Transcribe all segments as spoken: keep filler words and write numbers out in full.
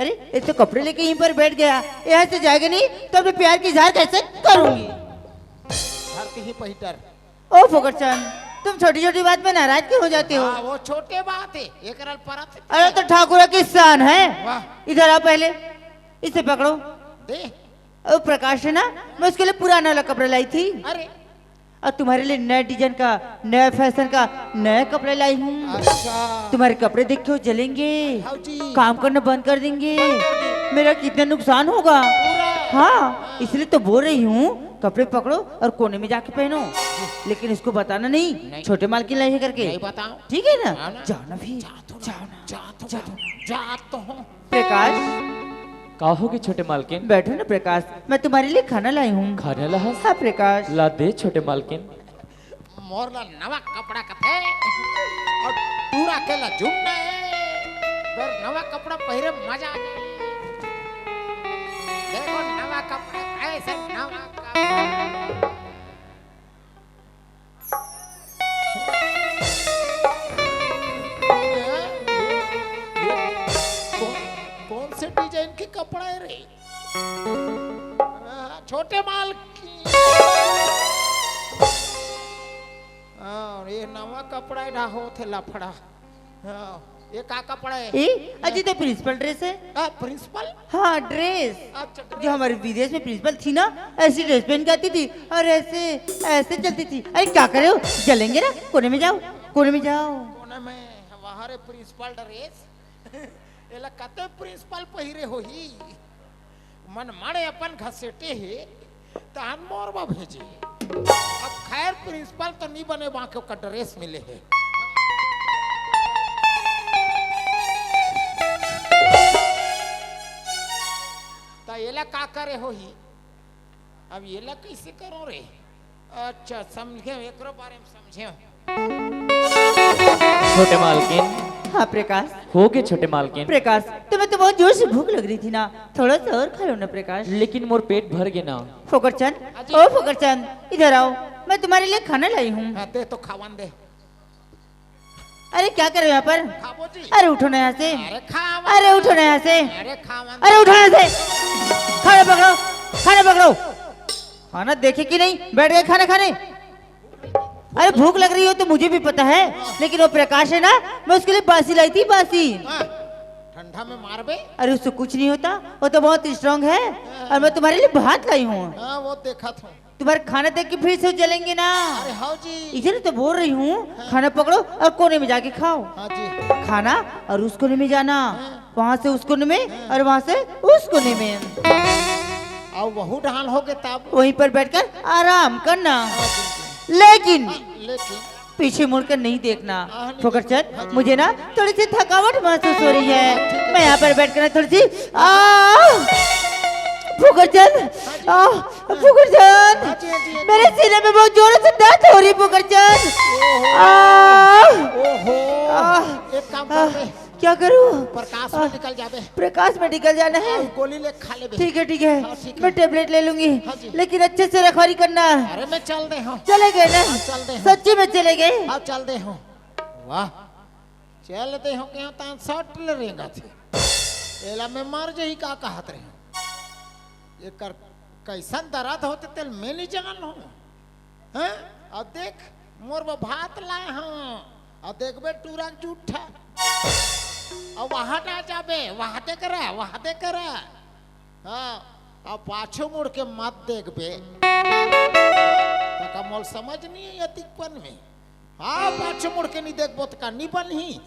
अरे, ये तो कपड़े लेके यहीं पर बैठ गया, यहाँ से जाएगा नहीं तो अपने प्यार की इजहार कैसे करूंगी? धरती ही पहिटर। ओ फोकट चंद, तुम छोटी छोटी बात में नाराज क्यों हो जाते हो? हाँ, वो छोटे बात है, एक रल परत। अरे तो ठाकुर की शान है। वाह। इधर आओ पहले, इसे पकड़ो। दे। ओ प्रकाश है ना, मैं उसके लिए पुराना वाला कपड़ा लाई थी। अरे। और तुम्हारे लिए नए डिजाइन का, नया फैशन का नया कपड़ा लाई हूँ। अच्छा। तुम्हारे कपड़े देख के वो जलेंगे, हाँ जी। काम करना बंद कर देंगे। बंद कर देंगे। मेरा कितना नुकसान होगा। पूरा। हाँ, इसलिए तो बोल रही हूँ, कपड़े पकड़ो और कोने में जाके पहनो, लेकिन इसको बताना नहीं, नहीं। छोटे मालकिन लाई है करके। नहीं बताओ। ठीक है ना? हाँ ना। जाओ ना फिर। जा तो, जाओ ना। जा तो, जा। जा तो हूँ। प्रकाश। का होगे छोटे मालकिन? बैठो ना प्रकाश, मैं तुम्हारे लिए खाना लाई हूँ। खाना ला हस? हाँ प्रकाश। ला दे छोटे मालकिन। मोर ला नवा कपड़ा कथे और टूरा के ला जुम नए। बर नवा कपड़ा पहिरे मजा आ जाए। देखो नवा कपड़ा, ऐसे नवा कपड़ा। ये, ये कौन, कौन से डिजाइन के कपड़ा है रे? हाँ, छोटे माल की। हाँ, ये नवा कपड़ा है, ना हो थे लफड़ा। हाँ, ये का कपड़ा है? ए, अजी तो प्रिंसिपल ड्रेस है। आ, प्रिंसिपल? हाँ, ड्रेस। अच्छा, ड्रेस। जो हमारे विदेश में प्रिंसिपल थी ना, ऐसी ड्रेस पहन के आती थी और ऐसे, ऐसे चलती थी। अरे क्या करे हो, जलेंगे ना, कोने में जाओ, कोने में जाओ। कोने में? वहाँ रे प्रिंसिपल ड्रेस। एला कते प्रिंसिपल पहिरे होही? मन माड़े अपन घसेटे हे, तहन मोर बर भेजे। अब खैर प्रिंसिपल तो नी बने, बाकी ओकर ड्रेस मिले हे। त एला का करे होही? अब एला कैसे करो रे? अच्छा, समझे, एकरो बारे में समझे। छोटे मालकिन। हाँ प्रकाश। होगे छोटे मालकिन। प्रकाश, तुम्हें तो बहुत जोर से भूख लग रही थी ना, थोड़ा सा और खा लो ना प्रकाश। लेकिन मोर पेट भर गे ना। फोकट चंद, हाँ जी। ओ फोकट चंद, इधर आओ, मैं तुम्हारे लिए खाना लाई हूँ। हाँ, दे तो खावन दे। अरे क्या कर रहे हो यहाँ पर? खाबो जी। अरे उठो ना यहाँ से। अरे खावन। अरे उठो ना यहाँ से। अरे खावन। अरे उठो ना यहाँ से। खाना पकड़ो, खाना पकड़ो। खाना देखे कि नहीं, बैठ गए खाना खाने। अरे भूख लग रही हो तो मुझे भी पता है, लेकिन वो प्रकाश है ना, मैं उसके लिए बासी लाई थी, बासी। हाँ, ठंडा में मारबे। अरे उससे कुछ नहीं होता, वो तो बहुत स्ट्रांग है। और मैं तुम्हारे लिए भात लाई हूँ। हाँ, वो देखा था। तुम्हारे खाना देख के फिर से जलेंगे ना। अरे हाँ जी। इसीलिए तो बोल रही हूँ, हाँ। खाना पकड़ो और कोने में जाके खाओ। हाँ जी। खाना और उस कोने में जाना, हाँ। वहाँ से उस कोने में, हाँ। और वहाँ से उस कोने में। और वहू ढाल हो गए तब? वहीं पर बैठकर आराम करना। हाँ जी। लेकिन हाँ, लेकिन पीछे मुड़कर नहीं देखना। हाँ, नहीं फोकट चंद, देखना। हाँ जी। मुझे ना थोड़ी सी थकावट महसूस हो रही है। हाँ, ठीक है, मैं यहाँ ठीक है। पर बैठकर ना थोड़ी सी, आ, फोकट चंद, आ, फोकट चंद, हाँ जी, हाँ जी, हाँ जी। मेरे सीने में बहुत जोरों से दर्द हो रही, फोकट चंद। ओहो। आ, ओहो। आ, एक काम आ, कर ले। क्या करूँ? प्रकाश में आ, निकल जाबे। प्रकाश में निकल जाना है? हाँ, गोली ले खा लेबे। ठीक है, ठीक है, हाँ, ठीक है। मैं टेबलेट ले लूंगी, हाँ जी। लेकिन अच्छे से रखवारी करना। अरे मैं चल दे हूँ। चले गए ना? हाँ, चल दे हूँ। सच्ची में चले गए? हाँ, चल दे हूँ। वाह, चल दे हूँ, क्या तान सट ले रेंगा थे। एला मैं मर जाही का कहत रहे हूँ। एकर कैसन दर्द होते तेल मैं नहीं जान हूँ। हैं? अब देख, मोर बर भात लाए हूँ। अब देखबे टूरा के जूठा। अब वहाँ ना जाबे, वहाँ देख रहा, वहाँ देख रहा। हाँ, अब पाछू मुड़ के मत देखबे। तका मोल समझ नहीं है अतिकपन में। हाँ, पाछू मुड़ के नहीं देखबो त का नहीं बनही।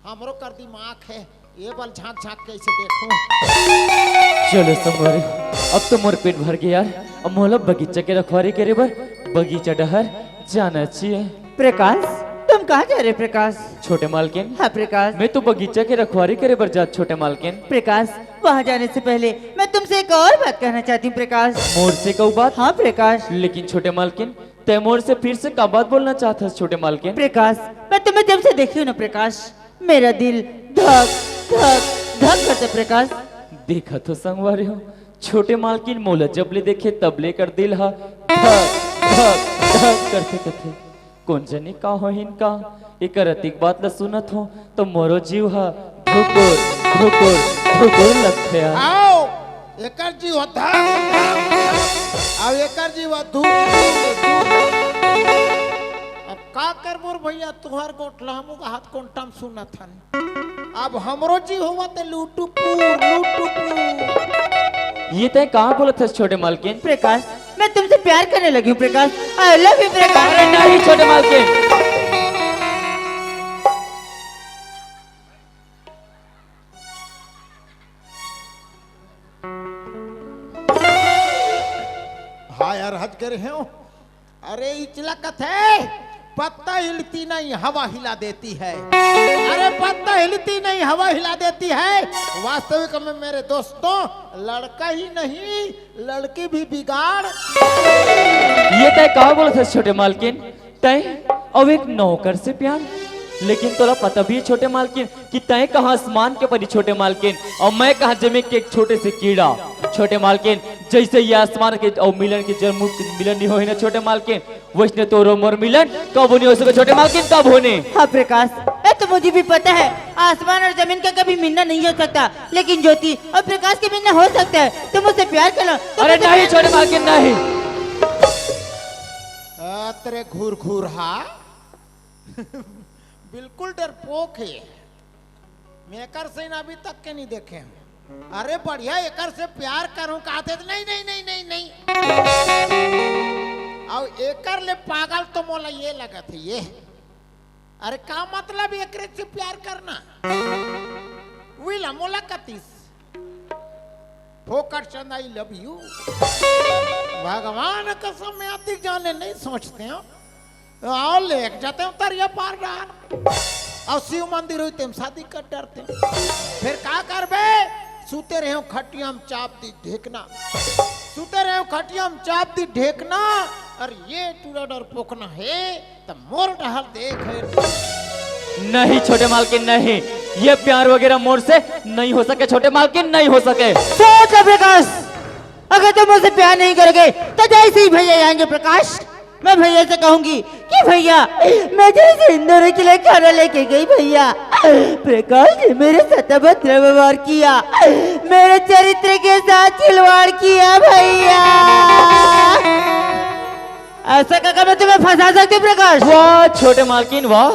हमरो कर दिमाग है, ये बल झांक झांक के इसे देखूं। चलो संगवारी, अब तो मोर पेट भर गया है। अब मोला बगीचा के रखवारी करे बर बगीचा डहर जाना चाहिए। प्रकाश, तुम कहाँ जा रहे प्रकाश? छोटे मालकिन। हाँ प्रकाश। मैं तो बगीचा के रखवारी करे बर जात छोटे मालकिन। प्रकाश, वहाँ जाने से पहले मैं तुमसे एक और बात कहना चाहती हूँ प्रकाश। मोर से कहू बात? हाँ प्रकाश। लेकिन छोटे मालकिन, तै मोर से फिर से का बात बोलना चाहत हस छोटे मालकिन? प्रकाश, मैं तुम्हें जब से देखी हूँ ना प्रकाश, मेरा दिल धक धक धक करता प्रकाश। देखत हो संगवारी हो, छोटे मालकिन मोला जब ले देखे तब ले कर दिल हा धक धक धक करथे कथे। कोन जनी का होहिन का, एकर अतिक बात ल सुनत हो तो मोरो जीव हा धुकुर, धुकुर, धुकुर लगथे यार। आओ, एकर जीव धक, धक, धक। अब एकर जीव धुक, धुक, धुक। अब का करबो रे भैया, तुहर गोठ ल हमू का हाथ कोंटा म सुनत हन। अब हमरो जी होवत हे लुटुपुर, लुटुपुर। ये तैं कहाँ बोलत हस छोटे मालकिन? प्रकाश, मैं तुमसे प्यार करने लगी हूँ प्रकाश। I love you प्रकाश। अरे नहीं छोटे मालकिन। हाँ यार, हद करे हो। अरे इचला कथे, पत्ता हिलती नहीं, हवा हिला देती है। अरे पत्ता हिलती नहीं, हवा हिला देती है। वास्तविक में मेरे दोस्तों, लड़का ही नहीं, लड़की भी बिगाड़। ये तैं का बोलत हस छोटे मालकिन? तैं अउ एक नौकर से प्यार? लेकिन तोला पता भी हे छोटे मालकिन कि तैं कहाँ आसमान के परी छोटे मालकिन, अउ मैं कहाँ जमीन के एक छोटे से कीड़ा। छोटे मालकिन, जैसे ये आसमान के अउ मिलन के जन्म मिलन नहीं होही ना छोटे मालकिन, वैसने तोरो मोर मिलन कबो नहीं हो सके छोटे मालकिन, कबो नहीं। हाँ प्रकाश, ये तो मुझे भी पता है, आसमान और जमीन का कभी मिलना नहीं हो सकता, लेकिन ज्योति और प्रकाश का मिलना हो सकता है। तुम मुझसे प्यार कर लो, तुम अरे मुझसे नहीं प्यार छोटे मालकिन, नहीं। आ, तेरे घुर घुर हा। बिल्कुल डरपोक हे। मैं एकर सही अभी तक के नहीं देखे हूँ। अरे बढ़िया, एकर से प्यार करूँ कहत हे त नहीं, नहीं, नहीं, नहीं, नहीं। अउ एकर ले पागल तो मोला ये लगत हे ये। अरे का मतलब एकरे से प्यार करना? उही ला मोला कतिस। फोकट चंद, I love you। भगवान कसम, मैं अतिक जाने नहीं सोचते हो। आओ लेके जाते हो तरिया पार डार। अउ शिव मंदिर होई तेम शादी कर डरते हो। फिर का करबे? सुते रहे हो खटिया म चाप दी ढेकना। सुते रहे हो खटिया म चाप दी ढेकना। अरे ये टूरा डरपोकना हे। त मोर डहर देख। नहीं छोटे मालकिन, नहीं, ये प्यार वगैरह मोर से नहीं हो सके छोटे मालकिन, नहीं हो सके। सोच ले प्रकाश, अगर तुम मुझसे प्यार नहीं करोगे तो जैसे ही भैया आएंगे प्रकाश, मैं भैया से कहूंगी कि भैया, मैं जैसे इंदौर के लिए खाना लेके गई भैया, प्रकाश ने मेरे साथ अभद्र व्यवहार किया, मेरे चरित्र के साथ खिलवाड़ किया भैया। ऐसा कहकर मैं तुम्हें फंसा सकती हूँ प्रकाश। वाह छोटे मालकिन वाह,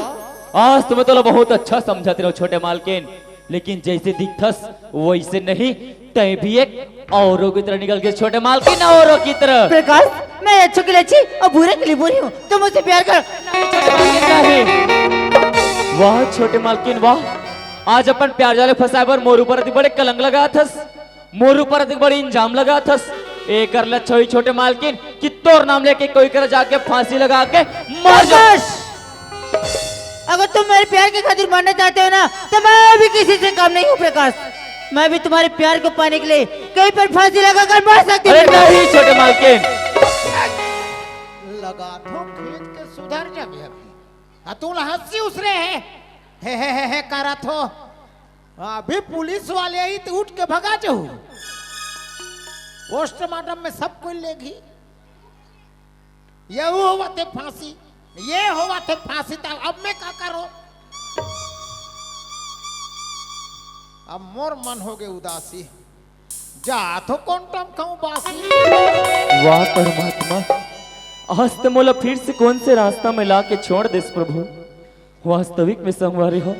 आज तो मैं तोला बहुत अच्छा समझत रहेंव छोटे मालकिन, लेकिन जैसे दिखथस वैसे नहीं, तैं भी एक औरों की तरह निकल गए छोटे मालकिन, औरों की तरह। प्रकाश, मैं अच्छों के लिए अच्छी और बुरे के लिए बुरी हूँ, तुम मुझसे प्यार करो। नहीं छोटे मालकिन नहीं। वाह छोटे मालकिन वाह, आज अपन प्यार जाल फंसाए बर मोर ऊपर अतिक बड़े कलंक लगाथस। मोर ऊपर अतिक बड़े इल्जाम लगाथस। एकर ले अच्छा होही छोटे मालकिन कि तोर नाम लेके कोई करा जाके फांसी लगा के मर जा। प्रकाश, अगर तुम मेरे प्यार के खातिर मरना चाहते हो ना, तो मैं भी किसी से कम नहीं हूँ प्रकाश। मैं भी तुम्हारे प्यार को पाने के लिए कहीं पर फांसी लगाकर मर सकती हूँ अरे प्रकाश। नहीं छोटे मालकिन। लगाथों खींच के सुधर जाबे अभी। आ तू ला हंसी उसरे हे, हे, हे, हे, हे करत हो। अभी पुलिस वाले आही त उठ के भगा जाहू। पोस्टमार्टम में सब कोई लेगही। ये होवत हे फांसी, ये होवत हे फांसी, त अब मैं का करों? अब मोर मन होगे उदासी। जाथों कोंटा म खाहूं बासी। वाह परमात्मा, आज त मोला फिर से कोन से रास्ता में लाके छोड़ देस प्रभु। वास्तविक में संगवारी हो,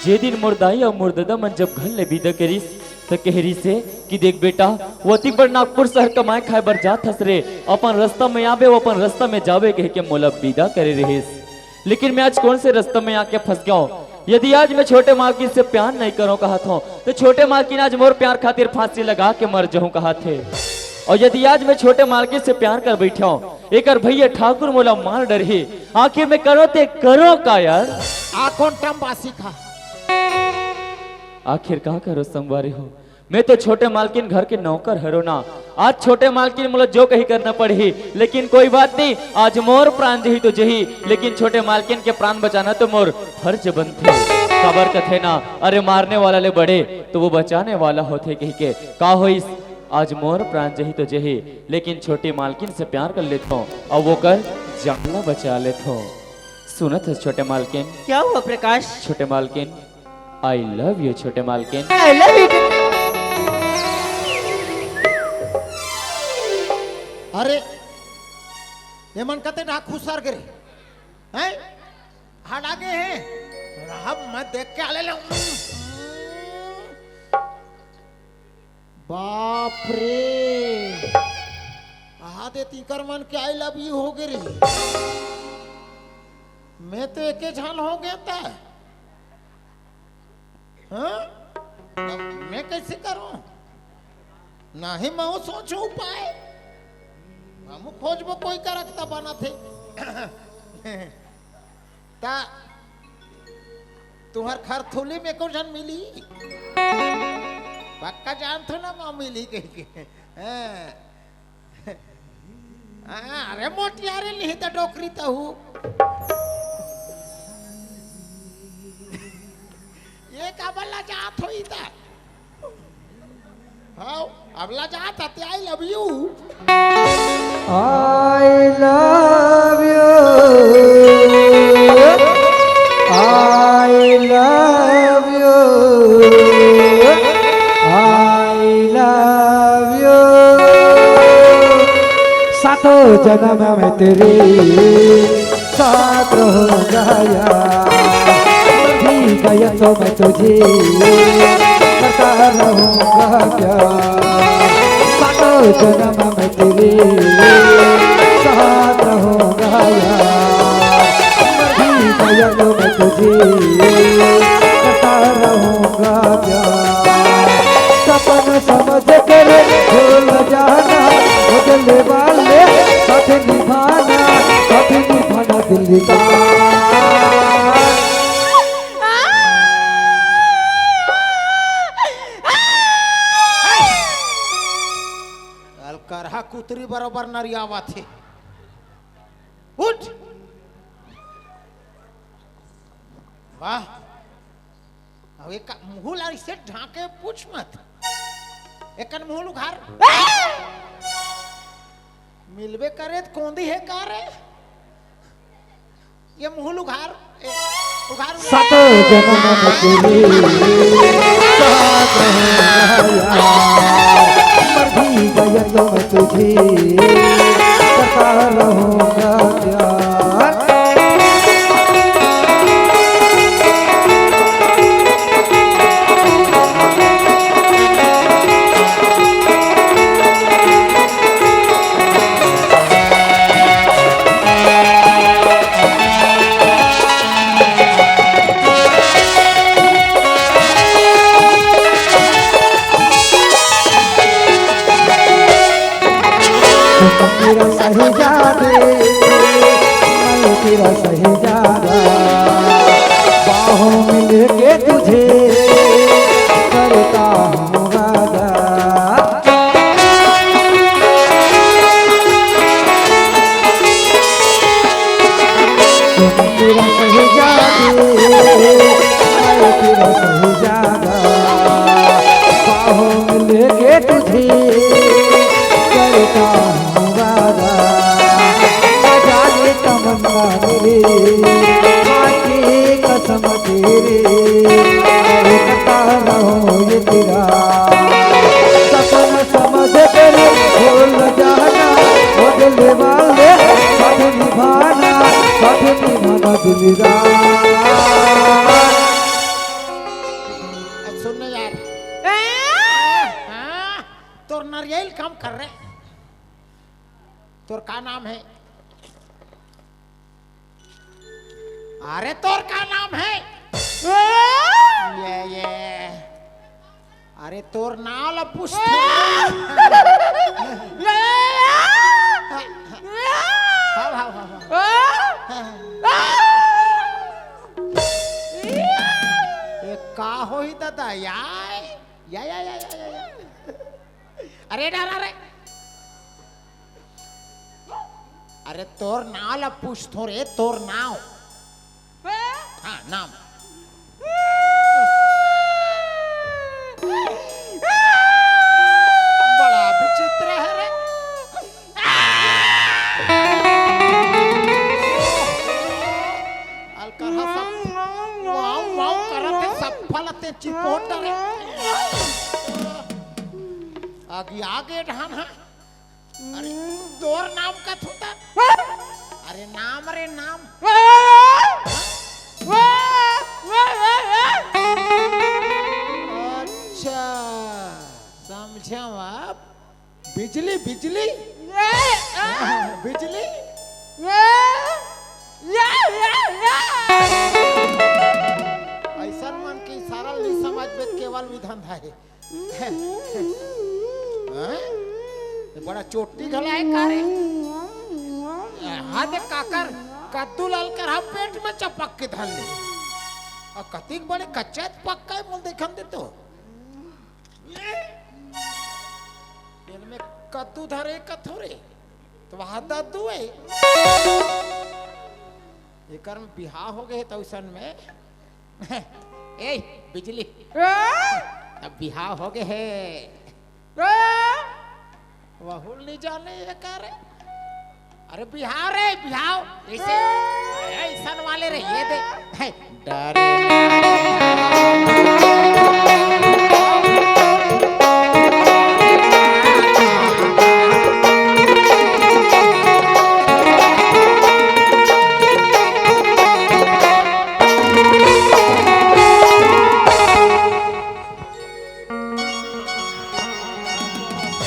जे दिन मोर दाई अउ मोर ददा मन जब घर ले बिदा करिस, त कहे रिहिसे कि देख बेटा, वो अतिक बड़ नागपुर शहर कमाए खाए बर जात हस रे, अपन रस्ता में आबे, वो अपन रस्ता में जाबे कहिके मोला बिदा करे रिहिस। लेकिन मैं आज कोन से रस्ता में आके फंस गेंव? यदि आज मैं छोटे मालकिन से प्यार नहीं करों कहत हों, त छोटे मालकिन आज मोर प्यार खातिर फांसी लगा के मर जाहूं कहत हे। अउ यदि आज मैं छोटे मालकिन से प्यार कर बइठे हों, एकर भैया ठाकुर मोला मार डरही। आखिर मैं करों ते करों का यार? आ कोंटा म बासी खा। आखिर का करों संगवारी हो, मैं तो छोटे मालकिन घर के नौकर हरों ना। आज छोटे मालकिन मोला जो कही करना पड़ही, लेकिन कोई बात नहीं, आज मोर प्राण जही तो जही, लेकिन छोटे मालकिन के प्राण बचाना तो मोर फर्ज बनथे। काबर कथे ना, अरे मारने वाला ले बड़े तो वो बचाने वाला होथे कहिके। का होइस, आज मोर प्राण जही तो जही, लेकिन छोटे मालकिन से प्यार कर लेथों अउ ओकर जान ला बचा लेथों। सुनत हस छोटे मालकिन? क्या हुआ प्रकाश? छोटे मालकिन, I love you, छोटे मालकिन। I love you too। अरे, ये मन कते ढाक खुसर गे रे, हैं? हटा गे हे। रहब, मैं देख के आले ले। बाप रे, आहा दे तीकर मन के I love you हो गे रे। मैं तो एके झन हो गे ता। हाँ? अब मैं कैसे करूं? नहीं, मैं सोचूं उपाय। हम खोजबो कोई करक त बनत हे। ता तुहर खरथुली में एको झन मिली? पक्का जानथो ना, माँ मिली कहि के। हाँ। हाँ, अरे मोटियारे लिही त डोकरी तहू। ये का बल्ला जात होई त? हाँ, अब लजात हते, I love you। I love you। I love you। I love you। सातों जन्म में तेरे साथ रहूंगा यार, मर भी गया तो मैं तुझे करता रहूंगा प्यार। सातों जन्म में तेरे साथ रहूंगा यार, मर भी गया तो मैं तुझे करता रहूंगा प्यार। सपन समझ कर भूल जाना, बदले वाले साथ निभाना, साथ निभाना दिल का। अलकरहा कुतरी बरोबर नरियावत हे। उठ। वाह। अब एक मुंह ला इसे ढांके पूछ मत। एकन मुंह उघार। मिलबे करे त कोंदी हे का रे? ये मुंह उघार, ए, उघार। सात जन्म में तेरे साथ रहूंगा यार, मर भी गया तो मैं तुझे करता रहूंगा प्यार। तेरा शहजादे, मैं तेरा शहजादा, बाहों में लेके तुझे करता हूँ वादा। तुम तेरा शहजादे, मैं तेरा शहजादा, बाहों में लेके तुझे करता हूँ वादा। न जाने तमन्ना मेरे, खा के कसम तेरे, रुकता ना हो ये तेरा सपना। समझ कर भूल जाना, वो दिल वाले साथ निभाना, साथ निभाना दिल रात। सुन ना यार। हाँ, तोर नरियल काम कर रे। तोर का नाम हे? अरे तोर का नाम हे? ये, ये। अरे तोर नाव ला पूछ। हाव, हाव, हाव, हाव। ये का होही दादा? या, या, या। अरे डरा रे। अरे तोर नाव ला पूछथों रे, तोर नाव। हाँ, नाम। बड़ा विचित्र हे रे। अलकरहा सब वाव, वाव करत हे, सफा ल ते चिपोट डरे। अगिया गे डहन हा। अरे, तोर नाम का थुता? अरे, नाम रे, नाम। अच्छा, समझा आप? बिजली, बिजली। बिजली। अइसन मन के इशारा ल नइ समझबे, केवल भी धंधा हे। हैं? ये बड़ा चोटी घला हे का रे? हाँ दे काकर, कद्दू लाल कर हा पेट में चपक के धर ले। अउ कतिक बड़े कच्चा त पक्का हे, मोल देखन दे तो। एन में कद्दू धरे कथो रे, त वहाँ दद्दू हे। एकर में बिहाव हो गे त अइसन में ए, बिजली। अब बिहाव हो गे हे। वहू ल नइ जाने ये का रे? अरे बिहाव रे, बिहाव। अइसे, अइसन वाले रे, ये दे। हे, डरे ना।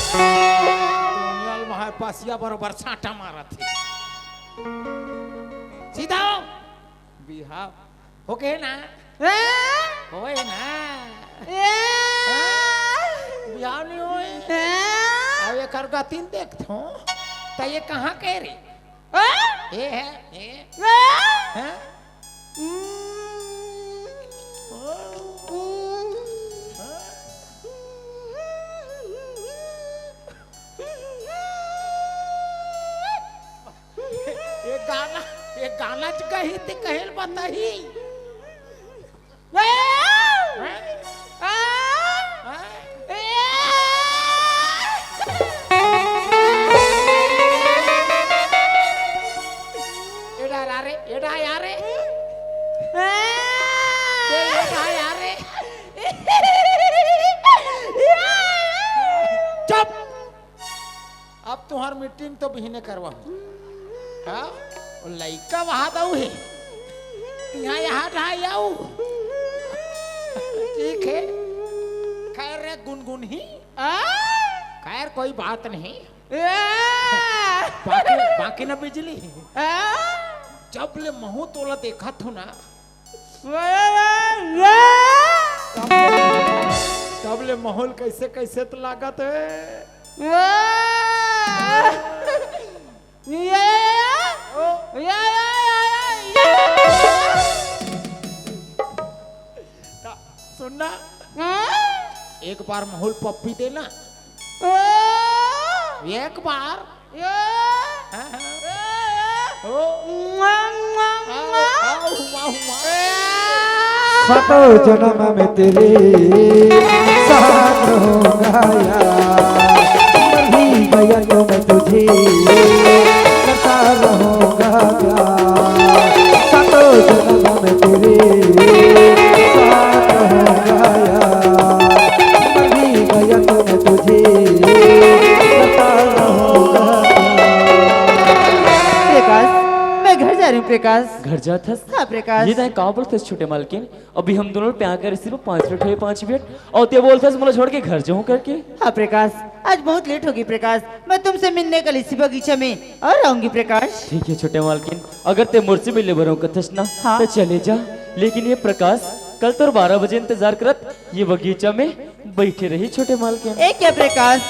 सोनियाल महर पसिया बरोबर साटा मारत हे। सीधा हो। बिहाव हो गे ना? होए ना? बिहाव नइ होए? अब एकर गतिन देखथों, त ये कहाँ के रे? ए हे, ए। हैं? ये गाना, ये गाना च गही ते कहेल बताही। एड़ा रा रे, एड़ा या रे। ए, एड़ा या रे। चुप। अब तुंहर मीटिंग तो बिहने करवाहूं। हाँ? वो लइका वहां दऊ हे। यहाँ, यहाँ ढाई आऊ। ठीक हे। खैर रे गुनगुन ही। खैर कोई बात नहीं। बाकी, बाकी ना बिजली। जब ले महूं तोला देखत हूं ना, तब ले माहौल कइसे कइसे त लागत हे। त सुन ना, एक बार माहौल पप्पी दे ना। एक बार। हाँ, हाँ। ओ। आओ, आओ, हुआ, हुआ। सातों जन्म में तेरे साथ रहूंगा यार, मर भी गया तो मैं तुझे करता रहूंगा प्यार। सातों जन्म में तेरे साथ रहूंगा यार, मर भी गया तो मैं तुझे करता रहूंगा प्यार। प्रकाश, मैं घर जा रही हूँ प्रकाश। घर जात हस? हाँ प्रकाश। ये तैं का बोलत हस छोटे मालकिन? अभी हम दोनों प्यार करे सिर्फ पाँच मिनट होए, पाँच मिनट। अउ तैं बोलत हस मोला छोड़ के घर जाहूँ करके। हाँ प्रकाश, आज बहुत लेट होगे प्रकाश। मैं तुमसे मिलने कल इसी बगीचा में और आऊंगी प्रकाश। ठीक हे छोटे मालकिन, अगर तैं मोर से मिले बर आहूँ कथस ना, हाँ। त चले जा। लेकिन ये प्रकाश कल तोर बारह बजे इंतजार करत ये बगीचा में बइठे रही छोटे मालकिन। ए क्या प्रकाश,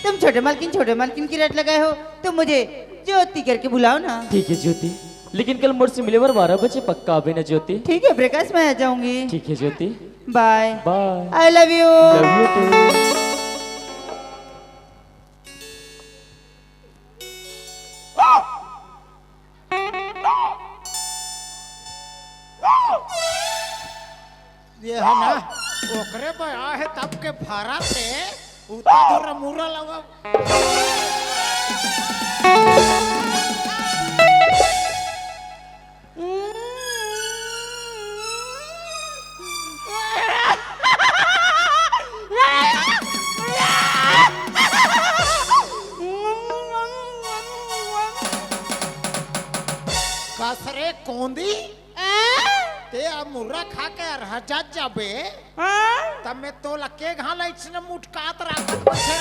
तुम छोटे मालकिन, छोटे मालकिन की रट लगाए हो, तुम मुझे ज्योति करके बुलाओ ना। ठीक हे ज्योति, लेकिन कल मोर से मिले बर बारह बजे पक्का आबे ना ज्योति। ठीक हे प्रकाश, मैं आ जाऊंगी। ठीक हे ज्योति। Bye. Bye. I love you. Love you too. ये हे ना, ओकरे बर आए हे तब के भरा थे, उतना दूर मुरा लगा। दी? आ? ते अब मुर्रा खा के अरहर जात जाबे, हाँ? तब मैं तोला के घाला इसने मुटकात राखत बचे।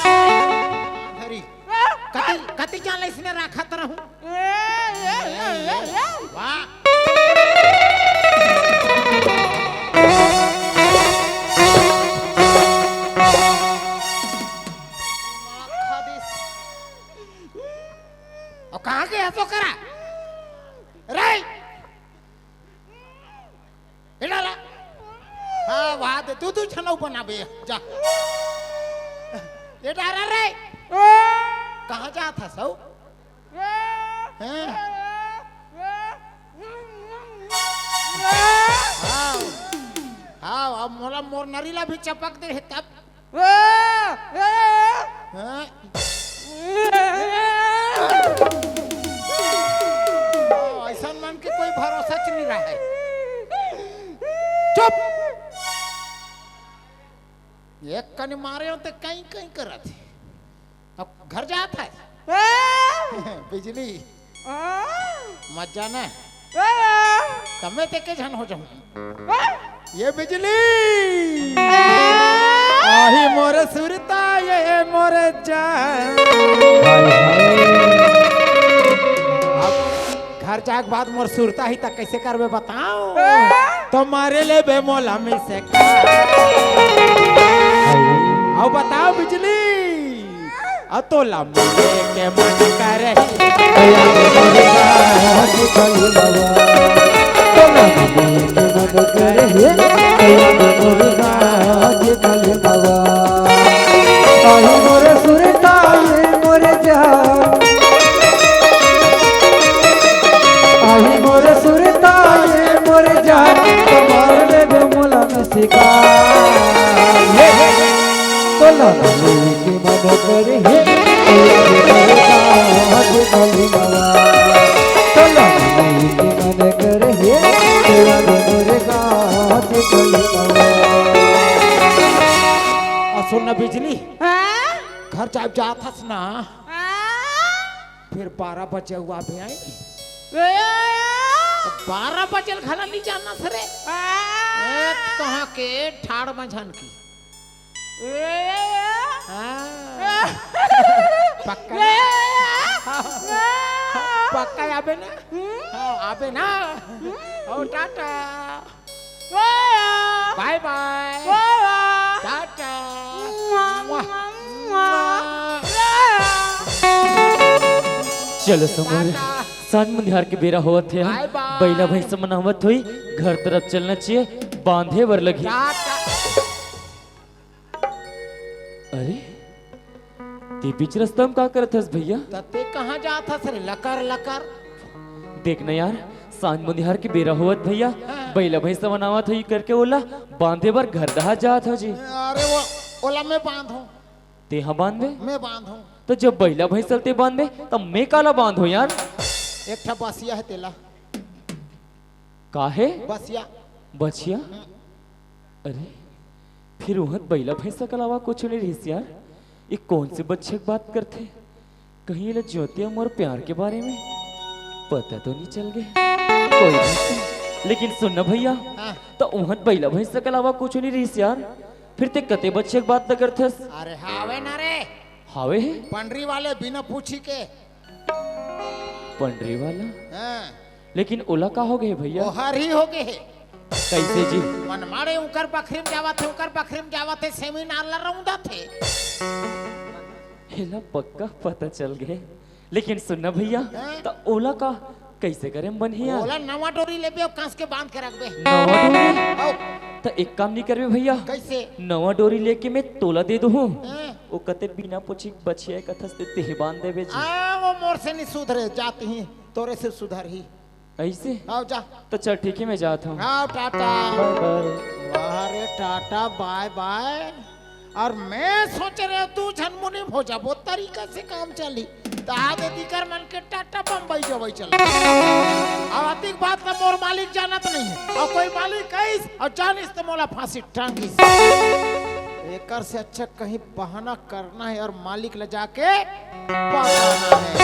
हरी। कति, कति जान इसने राखत रहूं? वाह। और कहाँ गया तो करा? रे! ए डाला। हाँ, वहाँ दे। तू, तू छनऊ बनाबे, जा। ए डाला रे। कहाँ जात हस? हाँ? हाँ। हाँ, अब मोला मोर नरी ला भी चपक दे हे तब। हाँ? ओ, ऐसन मन के कोई भरोसा च नहीं रहा है। चुप। एक कनी मारे हो ते कहीं कहीं करत है। अब घर जात है। बिजली। मत जाना। तब मैं तेके झन हो जाऊं। ये बिजली। आही मोर सुरता, ये मोर जान। अब घर जाके बाद मोर सुरता ही तक कैसे करबे बताओ? तो मारे लेबे मोला मिसे का। आओ बताओ बिजली। आ तोला मिले के मन करही। तोला मिले के मन करही। आही मोर सुरता, ये मोर जान। आही मोर सुरता, ये मोर जान। कमाल में मोला में शिकार। तोला मिले के मन करे हे, तोला के मोरे गाँव के कली बाबा। तोला के मन करे हे, तोला के मोरे गाँव के कली बाबा। आ सुन ना बिजली, हाँ? घर जाब जात हस ना, हाँ? फिर बारह बजे हुआ भी आई। ए! बारह बजे घला नहीं जाना सरे। हाँ? ए, कहाँ के ठाड़ मझन की। ए! हाँ। पक्का ना? ए! पक्का आबे ना? हम्म? हाँ, आबे ना? हम्म? ओ, टाटा। बाय बाय। टाटा। चलो संगवारी, टाटा। सांझ मंदिहार के बेरा होवत हे। बाय बाय। बइला भैंसा मन आवत होही, घर तरफ चलना चाहिए, बांधे बर लगही। टाटा। अरे, ते बीच रस्ता म का करत हस भैया? त ते कहाँ जात हस रे, लकर लकर? देख न यार, सांझ मंदिहार के बेरा होवत भैया, हाँ। बइला भैंसा मन आवत होही करके ओला बांधे बर घर डहा जात हस जी। अरे वो, ओला मैं बांधों। तेहा बांधबे? मैं बांधों। त जब बइला भैंसा ल ते बांधबे, त मैं काला बांधों यार? एक ठा बसिया हे तेला। का हे? बसिया। बछिया? हम्म। अरे, फिर उहाँ बइला भैंसा के अलावा कुछ नहीं रहिस यार। ये कौन से बछिया के बात करथे? कहीं ये ला जोतिया मोर प्यार के बारे में पता तो नहीं चल गए? कोई बात नहीं। लेकिन सुन ना भैया, हाँ। त उहाँ बइला भैंसा के अलावा कुछ नहीं रहिस यार। फिर ते कते बछिया के बात न करथस? अरे हावे ना रे। हावे हे? पंडरी वाले बिना पूछी के। पंडरी वाला? हाँ। लेकिन ओला का हो गए भैया? ओहर ही हो गए हे। कैसे जी? मन मारे उकर बखरी म जावत हे, उकर बखरी म जावत हे, सेमिनार ला रौंदत हे। एला पक्का पता चल गए। लेकिन सुन ना भैया, हाँ? त ओला का कैसे करे म बनही यार? ओला नवा डोरी लेबे अउ कस के बांध के रखबे। नवा डोरी? हौ। त एक काम नहीं करबे भैया। कैसे? नवा डोरी लेके मैं तोला दे दूँ। हाँ। ओ कते बिना पूछी बछिया कथस ते तेहे बांध देबे जी। आ, वो मोर से नहीं सुधरे, जात ही तोरे से सुधर ही। ऐसे? आओ जा। तो चल ठीक है, मैं जाता हूँ। आओ टाटा। बाय बाय। वाह रे टाटा, बाय बाय। और मैं सोच रहे हूँ तू झनमुनी हो जा, वो तरीका से काम चली। तो आदे दिकर मन के टाटा बम्बई जबई चल। अब अतिक बात का मोर मालिक जानत नहीं है। और कोई मालिक कहिस और जानिस तो मोला फांसी टांगिस। एकर से अच्छा कहीं बहाना करना है और मालिक ले जाके बताना है।